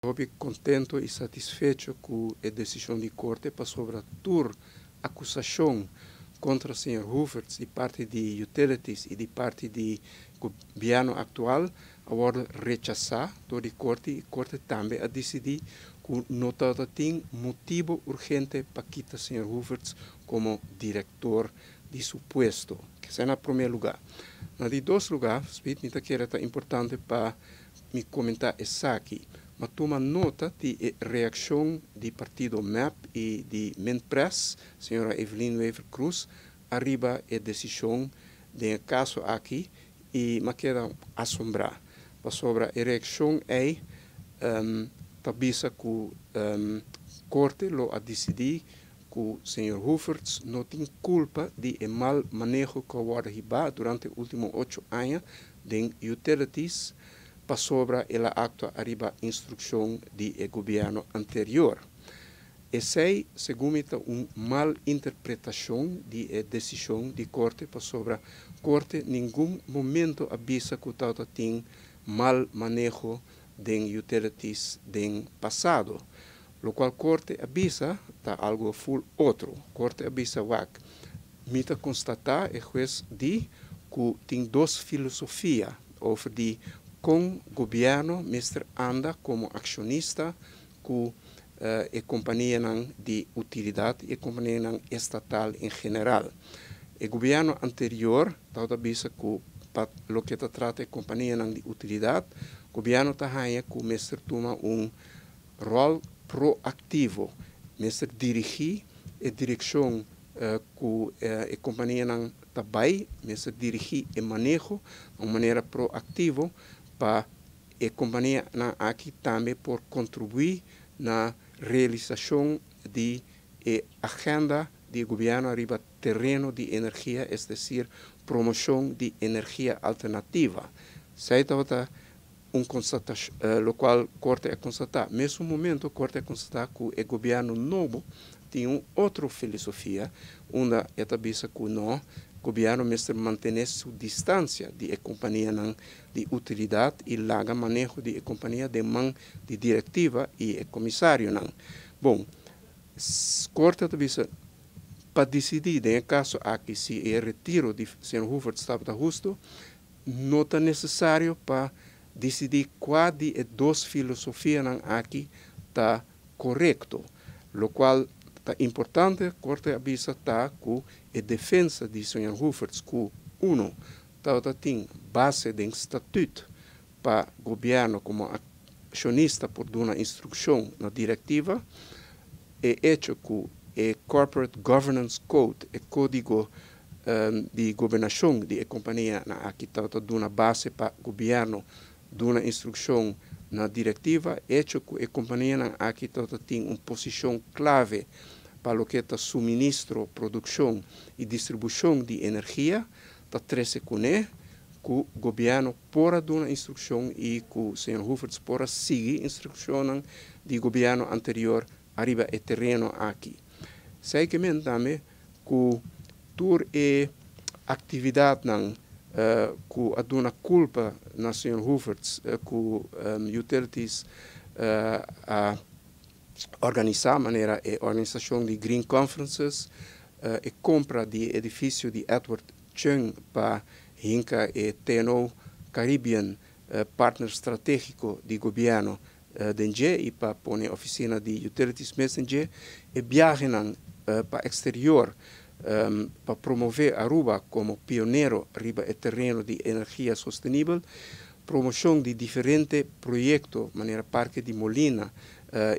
Hopi contento y satisfecho cu e decision di Corte, pasobra tur acusacion contra señor Hoevertsz di parti di Utilities y di parti di gobierno actual a wordo rechasa door di Corte, y Corte tambe a dicidi cu no tin motibo urgente pa kita señor Hoevertsz como director di su puesto. Esey na prome lugar. Na di dos lugar, Speed, mi ta kere ta importante pa mi comenta esaki. M'a tuma nota di reaccion di partido MEP y di Minpres, señora Evelyn Wever-Croes, ariba e decision den caso aki, y m'a keda asombra pasobra e reaccion ey ta bisa cu Corte lo a dicidi cu señor Hoevertsz no tin culpa di e mal maneho cu a wordo hiba durante ultimo 8 aña den Utilities, pasobra el a actua ariba instruccion di e gobierno anterior. Esey, segun mi, un mal interpretacion di e decision di Corte, pasobra Corte ningun momento a bisa cu tin mal maneho den Utilities den pasado. Locual Corte a bisa ta algo full otro. Corte a bisa: "Wak, mi ta constata", e hues di, "cu tin dos filosofia over di con gobierno mester anda como accionista cu e compania di utilidad y compania estatal en general. E gobierno anterior tabata bisa cu pa loke ta trata e compania di utilidad, gobierno ta haya cu mester tuma un rol proactivo, mester dirigi e direccion cu e compania ta bay, mester dirigi e maneho di un manera proactivo pa e compania aki tambe por contribui na realisacion di e agenda di gobierno ariba tereno di energia, es decir, promocion di energia alternativa. Esey ta un constatacion, locual Corte a constata. Mesmo momento, Corte a constata cu e gobierno nobo tin un otro filosofia, unda e ta bisa cu no, gobierno mester mantene su distancia di compania di utilidad y laga maneho di compania den man di directiva y comisario nan. Bon, Corte ta bisa pa dicidi den caso aki si e retiro di señor Hoevertsz tabata husto, no ta necesario pa dicidi cua di e dos filosofia aki ta corecto. Locual ta importante, Corte a bisa, ta cu e defensa di señor Hoevertsz cu uno tin base den statuut pa gobierno como accionista por duna instruccion na directiva, e hecho cu e Corporate Governance Code, e codigo di gobernacion di compania na aki ta duna base pa gobierno duna instruccion na directiva, hecho cu e compania na aki tin un posicion clave pa loke ta suministro, produccion y distribucion di energia, ta trece cune cu gobierno por a duna instruccion y cu señor Hoevertsz por a sigui instruccion di gobierno anterior ariba e tereno aki. Esey kiermen tambe cu tur e actividad nan cu a duna culpa na señor Hoevertsz cu Utilities a organisa, manera e organisacion di Green Conferences, e compra di edificio di Edward Chung pa hinca e TNO Caribbean, partner strategico di gobierno, den dje y pa pone oficina di Utilities mes den dje, e biahe pa exterior pa promove Aruba como pionero riba e tereno di energia sostenibel, promocion di diferente proyecto, manera Parke di Molina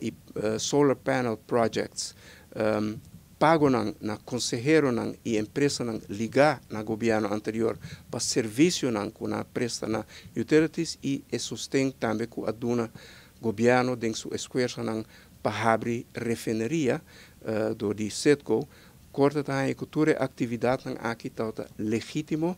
y solar panel projects, pago na consehero nan y empresa nan liga na gobierno anterior pa servicio nan cu nan a presta na Utilities y e sosten tambe cu a duna gobierno den su esfuerso nan pa habri refineria door di Citgo. Corte ta cu tur actividad nan aki ta legitimo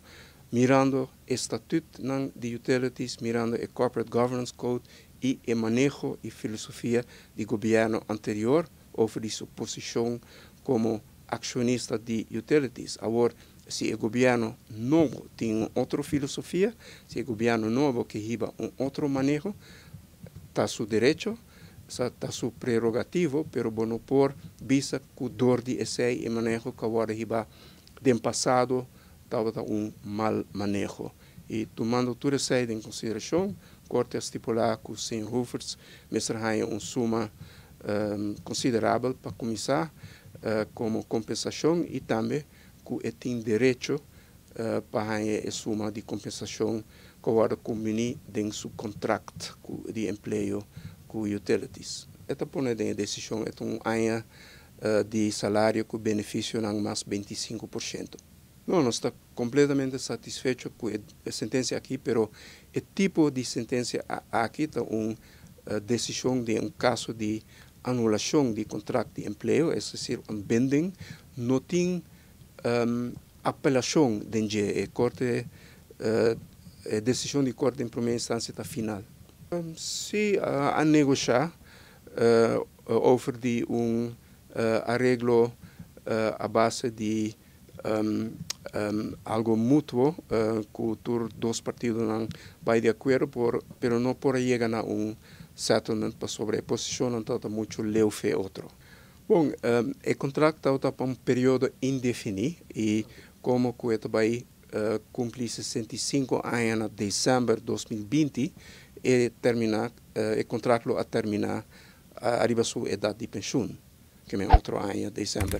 mirando e statuut nan di Utilities, mirando e Corporate Governance Code y e maneho y filosofia di gobierno anterior over di su posicion como accionista di Utilities. Awor, si e gobierno nobo tin otro filosofia, si e gobierno nobo kier hiba un otro maneho, Ta su derecho, ta su prerogativo, pero bo no por bisa ku dor di esei e maneho ku a wòrdu hibá den pasado tabata un mal maneho. I tumando tur esei den konsiderashon, Korte a stipulá ku señor Hoevertsz mester haña un suma konsiderabel pa kuminsá komo kompensashon i tambe ku e tin derecho pa haña e suma di kompensashon ku a wòrdu kumbiní den su kontrakt di empleo ku Utilities. E ta pone den e desishon e ta un aña di salario ku benefisionan mas 25%. No, nos ta kompletamente satisfecho ku e sentensia aki, pero e tipo di sentensia aki ta un desishon den un kaso di anulashon di kontrakt di empleo, es desir ontbinding, no tin apelashon den dje. E korte, e desishon di korte den promé instansia ta final. Sí, a negoshá over di un areglo a base di algo mutuo ku tur dos partidonan bai di akuerdo por, pero no por a yega na un settlement pasobra e posishonnan tabata muchu leu fe otro. Bon, e kontrakt tabata pa un periodo indefiní i komo ku e ta bai kumpli 65 aña na desèmber 2020, e terminá, e kontrakt lo a terminá ariba su edat di penshun, ke men otro aña desèmber.